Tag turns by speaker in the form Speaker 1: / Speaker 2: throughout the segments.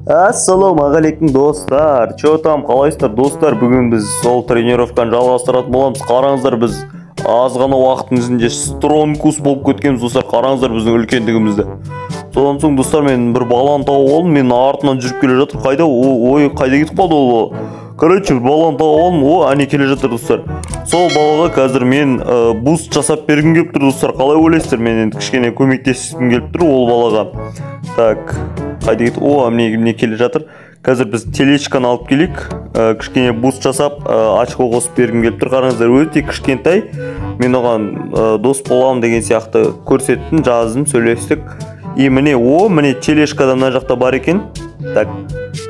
Speaker 1: Ассалаумағалейкум, достар! Чё там, қалайсыздар, достар? Бүгін біз сол тренировканы жалғастыратын боламыз. Қараңыздар, біз аз ғана уақыттың ішінде стронкус болып кеткенбіз, достар. Қараңыздар біздің үлкендігімізді. Содан соң, достар, мен бір баланы тауып алдым, менің артынан жүріп келе жатыр. Қайда? Ой, қайда кетіп қалды ол бала? Короче, баланы тауып алдым, о, әне келе жатыр, достар. Сол балаға қазір мен буст жасап бергім келіп тұр, достар. Қалай ойлайсыздар? Мен енді кішкене көмектескім келіп тұр ол балаға. Так, қайда кетті? О, міне, міне келе жатыр. Қазір біз тележканы алып келейік. Кішкене буст жасап, очко қосып бергім келіп тұр. Қараңыздар, өте кішкентай. Мен оған дос боламын деген сияқты көрсеттім, жаздым, сөйлестік. И міне, о, міне тележкада мына жақта бар екен. Так,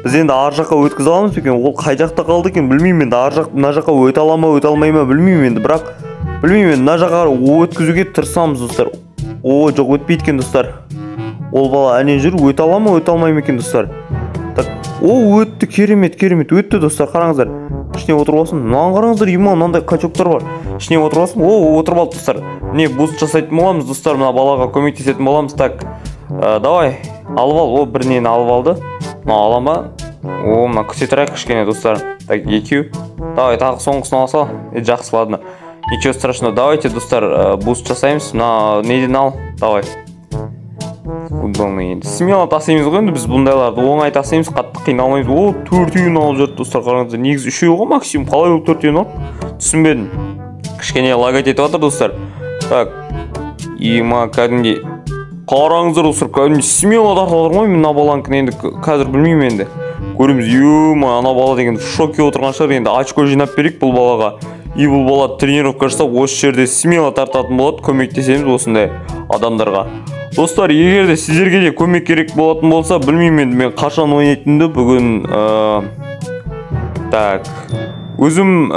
Speaker 1: біз енді ар жаққа өткізе аламыз ба екен? Ол қай жақта қалды екен, білмеймін енді. Ар жақ, мына жаққа өте ала ма, өте алмай ма, білмеймін енді. Бірақ білмеймін енді, мына жаққа өткізуге тырысамыз, достар. О, жоқ, өтпейді екен, достар. Ол бала әне жүр, өте ала ма, өте алмай ма екен, достар? Так, о, өтті, керемет, керемет, өтті, достар, қараңыздар. Ішіне отырып алсын. Мынаны қараңыздар, ема, мынандай качоктар бар. Ішіне отырып алсын. О, отырып алды, достар. Міне, буст жасайтын боламыз, достар, мына балаға көмектесетін боламыз. Так, давай, алып ал. О, бір нені алып алды. Мына ала ма? О, мына күте тұрайық кішкене, достар. Так, екеу. Давай, тағы соңғысын ала сал. Жақсы, ладно. Ничего страшного. Давайте, достар, буст жасаймыз. Мына неден ал? Давай. Футболный енді. Смело тасимыз ғой енді, біз бұндайларды оңай тасимыз, қатты қиналмаймыз. О, төртеуін алып жүрді, достар, қараңыздар. Негізі үшеуі ғой максимум. Қалай ол төртеуін алды? Түсінбедім. Кішкене лагать етіп жатыр, достар. Так. Има, кәдімгідей. Қараңыздар, достар, кәдімгідей смело тартып жатыр ғой мына баланыкін енді қазір білмеймін енді. Көреміз, ё-моё, ана бала деген в шоке отырған шығар енді. Очко жинап берейік бұл балаға. И бұл бала тренировка жасап, осы жерде смело тартатын болады, көмектесеміз осындай адамдарға. Достар, егер де сіздерге де көмек керек болатын болса, білмеймін енді мен қашан ойнайтынымды бүгін, так, өзім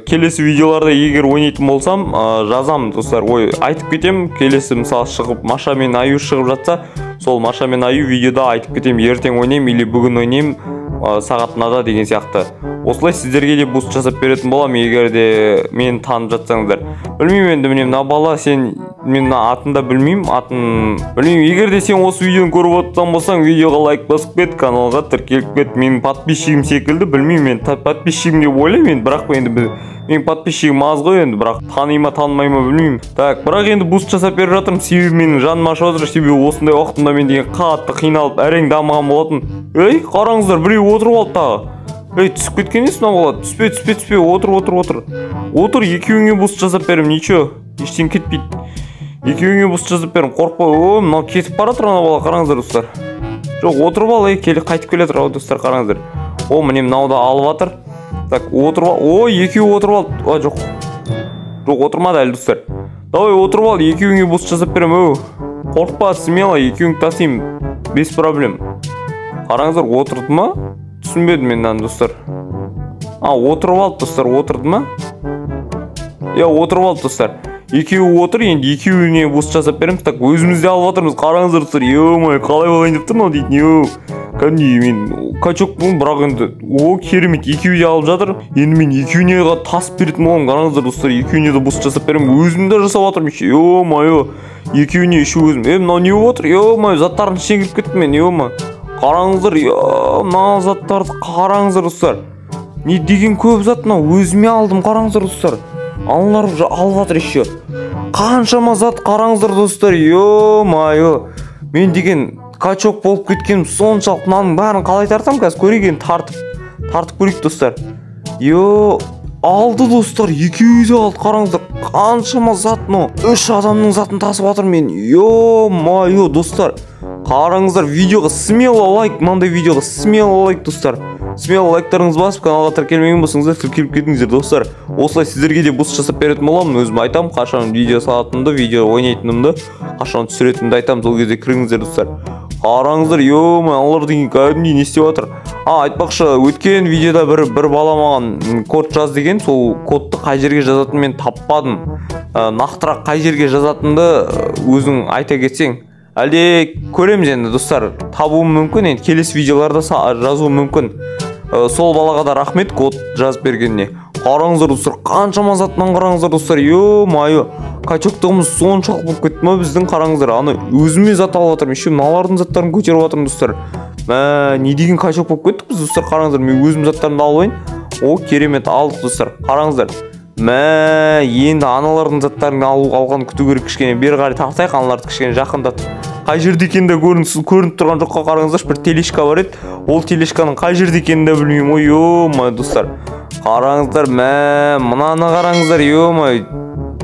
Speaker 1: келесі видеоларда егер ойнайтын болсам, жазамын, достар. Ой, айтып кетемін, келесі мысалы шығып Маша мен Аю шығып жатса, сол Маша мен Аю видеода айтып кетемін, ертең ойнаймын или бүгін ойнаймын, сағат мынада деген сияқты. Осылай сіздерге де буст жасап беретін боламын, егер де мені танып жатсаңыздар. Білмеймін енді, міне мына бала, сен, мен мына атын да білмеймін, атын білмеймін. Егер де сен осы видеоны көріп отырған болсаң, видеоға лайк басып кет, каналға тіркеліп кет. Менің подписчигім секілді, білмеймін, мен подписчигім деп ойлаймын енді, бірақ енді менің подписчигім аз ғой енді, бірақ тани ма, танымай ма білмеймін. Так, бірақ енді буст жасап беріп жатырмын, себебі менің жаным ашып жатыр, себебі осындай уақытында мен деген қатты қиналып, әрең дамыған болатын. Ей, қараңыздар, біреу отырып алды тағы. Ей, түсіп кеткен несі мынау бала? Түспе, түспе, түспе, отыр, отыр, отыр. Отыр, екеуіңе буст жасап беремін, ничего, ештеңе кетпейді. Екеуіңе буст жасап беремін, қорықпа. О, мынау кетіп бара жатыр ана бала, қараңыздар, достар. Жоқ, отырып ал, ей, келе, қайтып келе жатыр, ау, достар, қараңыздар. О, міне мынау да алып жатыр. Так, отырып ал. О, екеуі отырып алды. О, жоқ. Жоқ, отырмады әлі, достар. Давай, отырып ал, екеуіңе буст жасап беремін, оу. Қорықпа, смело, екеуіңді тасимын. Без проблем. Қараңыздар, отырды ма? Түсінбедім мен мынаны, достар. А, отырып алды, достар, отырды ма? Иә, отырып алды, достар. Екеуі отыр, енді екеуіне буст жасап береміз. Так, өзіміз де алып жатырмыз. Қараңыздар, достар, ё-моё, қалай болайын деп тұр мынау дейтін, ё. Кәдімгідей мен качокпын, бірақ енді, о, керемет, екеуі де алып жатыр. Енді мен екеуіне де тасып беретін боламын. Қараңыздар, достар, екеуіне де буст жасап беремін. Өзім де жасап жатырмын еще, ё-моё. Екеуіне еще өзім. Е, мынау не болып отыр? Ё-моё, заттардың ішіне кіріп кеттім мен, ё-моё. Қараңыздар, ё, мына заттарды қараңыздар, достар. Не деген көп зат мынау, өзіме алдым, қараңыздар, достар. Аналар уже алып жатыр еще. Қаншама зат, қараңыздар, достар, ё-моё. Мен деген качок болып кеткенім соншалық, мынаның бәрін қалай тартамын қазір көрейік енді, тартып көрейік, достар. Ё, алды, достар, екеуі де алды, қараңыздар, қаншама зат мынау. Үш адамның затын тасып жатырмын мен, ё-моё, достар. Қараңыздар, видеоға смело лайк, мынандай видеоға смело лайк, достар. Смело лайктарыңызды басып, каналға тіркелмеген болсаңыздар, тіркеліп кетіңіздер, достар. Осылай сіздерге де буст жасап беретін боламын. Өзім айтамын, қашан видео салатынымды, видео ойнайтынымды, қашан түсіретінімді айтамын, сол кезде кіріңіздер, достар. Қараңыздар, ё-моё, аналар деген кәдімгідей не істеп жатыр. А, айтпақшы, өткен видеода бір бала маған код жаз деген, сол кодты қай жерге жазатынын мен таппадым. Нақтырақ қай жерге жазатынымды өзің айта кетсең. Әлде көреміз енді, достар, табуым мүмкін, енді келесі видеоларда жазуым мүмкін. Сол балаға да рахмет код жазып бергеніне. Қараңыздар, достар, қаншама затынан, қараңыздар, достар, ё-моё. Качоктығымыз соншалық болып кетті ма біздің, қараңыздар. Ана өзіме зат алып жатырмын, еще мыналардың заттарын көтеріп жатырмын, достар. Мә, не деген качок болып кеттік біз, достар, қараңыздар, мен өзім заттарымды алып алайын. О, керемет, алдық, достар, қараңыздар. Мә, енді аналардың заттарын алған күту керек кішкене. Бері қарай тартайық аналарды кішкене жақындатып. Қай жерде екенін де көрініп тұрған жоққа, қараңыздаршы, бір тележка бар еді. Ол тележканың қай жерде екенін де білмеймін. Ой, ё-моё, достар. Қараңыздар, мә, мынаны қараңыздар, ё-моё.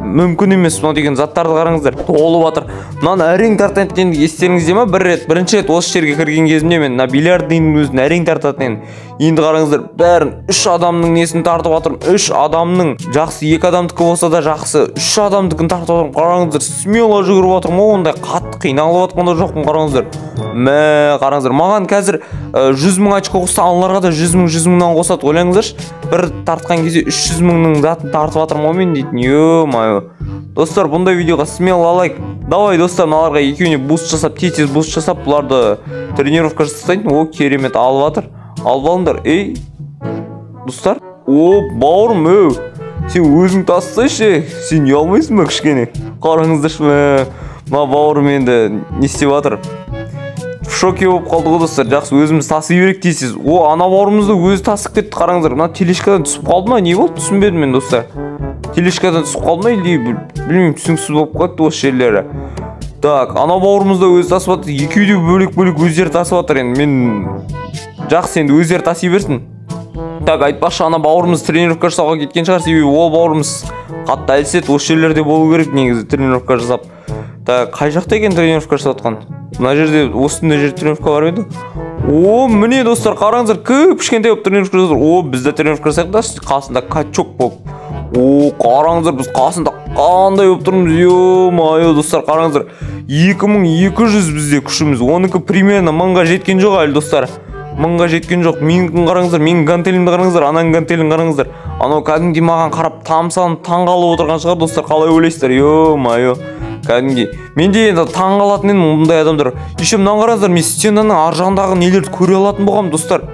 Speaker 1: Мүмкін емес, мынау деген заттарды қараңыздар, толып жатыр. Мынаны әрең тартатын енді, естеріңізде ма? Бір рет, бірінші рет осы жерге кірген кезімде мен мына бильярдныйдың өзін әрең тартатын едім. Енді қараңыздар, бәрін үш адамның несін тартып жатырмын. Үш адамның, жақсы, екі адамдікі болса да жақсы, үш адамдікін тартып жатырмын. Қараңыздар, смело жүгіріп жатырмын ғой, ондай қатты қиналып жатқан да жоқпын, қараңыздар. Мә, қараңыздар, маған қазір 100 000 очко қосса, аналарға да 100 000, 100 000-нан қосады. Ойлаңыздаршы, бір тартқан кезде 300 000-ның затын тартып жатырмын ғой мен дейтін. Ё-моё. Достар, бұндай видеоға смело лайк. Давай, достар, мыналарға екеуіне буст жасап, тез-тез буст жасап, бұларды тренировка жасайтын. О, керемет, алып жатыр. Алып алыңдар. Ей, достар. О, бауырым, өу. Сен өзің тастайшы, сен ұялмайсың ба кішкене? Қараңыздаршы, мә. Мына бауырым енді не істеп жатыр? В шоке болып қалды ғой, достар. Жақсы, өзіміз таси берейік тез. О, ана бауырымыз да өзі тасып кетті, қараңыздар. Мына тележкадан түсіп қалды ма? Не болды? Түсінбедім мен, достар. Тележкадан түсіп қалды ма или білмеймін, түсініксіз болып кетті осы жерлері. Так, ана бауырымыз да өзі тасып жатыр. Екеуі де бөлек-бөлек өздері тасып жатыр енді. Мен жақсы, енді өздері таси берсін. Так, айтпақшы, ана бауырымыз тренировка жасауға кеткен шығар, себебі ол бауырымыз қатты әлсіз, осы жерлерде болу керек негізі тренировка жасап. Так, қай жақта екен тренировка жасап жатқан? Мына жерде, осындай жерде тренировка бар еді. О, міне, достар, қараңыздар, кіп кішкентай болып тренировка жасап. О, біз де тренировка жасайық да, қасында качок болып. О, қараңыздар, біз қасында қандай болып тұрмыз, ё-моё, достар, қараңыздар. 2200 бізде күшіміз. Оныкі примерно 1000-ға жеткен жоқ әлі, достар. 1000-ға жеткен жоқ. Менікін қараңыздар, менің гантелімді қараңыздар, ананың гантелін қараңыздар. Анау кәдімгідей маған қарап тамсанып, таңғалып отырған шығар, достар, қалай ойлайсыздар? Ё-моё. Кәдімгідей. Мен де енді таңғалатын едім мұндай адамдар. Еще мынаны қараңыздар, мен стенаның ар жағындағы нелерді көре алатын болғанмын, достар.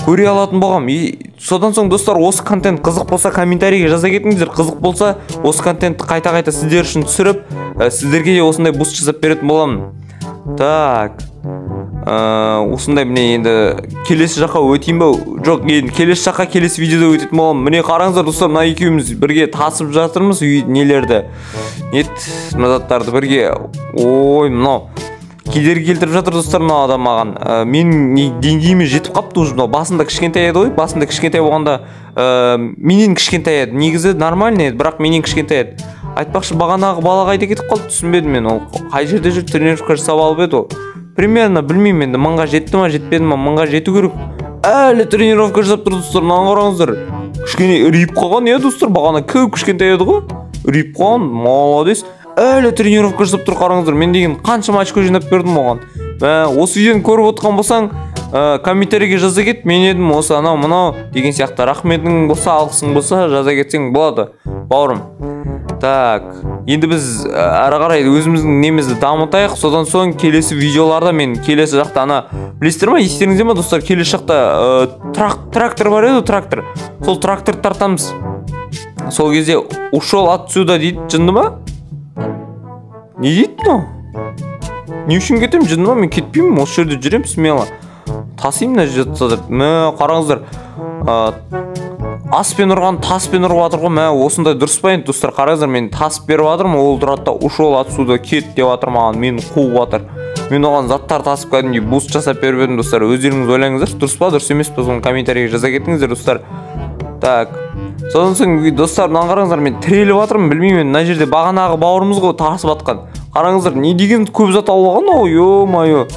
Speaker 1: Көре алатын болғанмын. И содан соң, достар, осы контент қызық болса, комментарийге жаза кетіңіздер. Қызық болса, осы контентті қайта-қайта сіздер үшін түсіріп, сіздерге де осындай буст жасап беретін боламын. Так. Осындай міне енді келесі жаққа өтейін ба? Жоқ, енді келесі жаққа келесі видеода өтетін боламын. Міне қараңыздар, достар, мына екеуміз бірге тасып жатырмыз үй нелерді. Нет, мына заттарды бірге. Ой, мынау кедергі келтіріп жатыр, достар, мына адам маған. Менің деңгейіме жетіп қапты уже. Мынау басында кішкентай еді ғой, басында кішкентай болғанда, менен кішкентай еді. Негізі нормальный еді, бірақ менен кішкентай еді. Айтпақшы, бағанағы бала қайда кетіп қалды, түсінбедім мен. Ол қай жерде жүріп тренировка жасап алып еді ол? Примерно білмеймін енді, 1000-ға жетті ма, жетпеді ма, 1000-ға жету керек. Әлі тренировка жасап тұр, достар, мынаны қараңыздар. Кішкене ірейіп қалған, иә, достар, бағана көп кішкентай еді ғой. Ірейіп қалған, молодец. Әлі тренировка жасап тұр, қараңыздар. Мен деген қаншама очко жинап бердім оған. Мә, осы видеоны көріп отқан болсаң, комментарийге жаза кет, мен едім осы анау мынау деген сияқты. Рахметің болса, алғысың болса, жаза кетсең болады, бауырым. Так, енді біз әрі қарай өзіміздің немізді дамытайық. Содан соң келесі видеоларда мен келесі жақта ана, білесіздер ма, естеріңізде ма, достар, келесі жақта трактор бар еді, трактор. Сол тракторды тартамыз. Сол кезде ушел отсюда дейді, жынды ма? Не дейді мынау? Не үшін кетемін, жынды ма? Мен кетпеймін, осы жерде жүремін смело. Тасимын мына жерде жатса. Мә, қараңыздар. Аспен ұрған, таспен ұрып жатыр ғой. Мә, осындай дұрыс па енді, достар, қараңыздар, мен тас беріп жатырмын, ол тұрады да ушел отсюда, кет деп жатыр маған, мені қуып жатыр. Мен оған заттар тасып кәдімгідей буст жасап беріп едім, достар. Өздеріңіз ойлаңыздаршы, дұрыс па, дұрыс емес па, соны комментарийге жаза кетіңіздер, достар. Так, содан соң, достар, мынаны қараңыздар, мен тіреліп жатырмын, білмеймін, мына жерде бағанағы бауырымыз ғой тасып жатқан. Қараңыздар, не деген көп зат алып алған ол, ё-моё.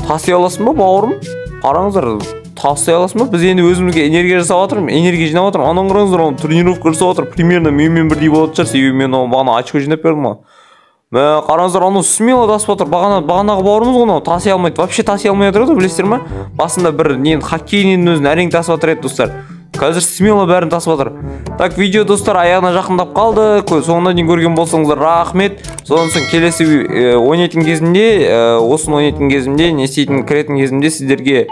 Speaker 1: Таси аласың ба, бауырым? Қараңыздар, таси аласың ба? Біз енді өзімізге энергия жасап жатырмыз, энергия жинап жатырмыз. Ананы қараңыздар, оны тренировка жасап жатыр. Примерно менімен бірдей болатын шығар, себебі мен оған бағана очко жинап бердім ғой. Мә, қараңыздар, анау смело тасып жатыр. Бағанағы бауырымыз ғой анау, таси алмайды. Вообще таси алмай жатыр ғой, білесіздер ма? Басында бір нені, хоккейдің өзін әрең тасып жатыр еді, достар. Қазір смело бәрін тасып жатыр. Так, видео, достар, аяғына жақындап қалды. Соңына дейін көрген болсаңыздар, рахмет. Содан соң келесі ойнайтын кезімде, осыны ойнайтын кезімде, не істейтін, кіретін кезімде сіздерге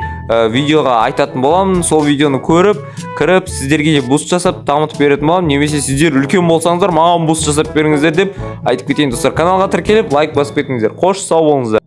Speaker 1: видеоға айтатын боламын. Сол видеоны көріп, кіріп, сіздерге де буст жасап, дамытып беретін боламын. Немесе сіздер үлкен болсаңыздар, маған буст жасап беріңіздер деп айтып кетейін, достар. Каналға тіркеліп, лайк басып кетіңіздер. Қош, сау болыңыздар.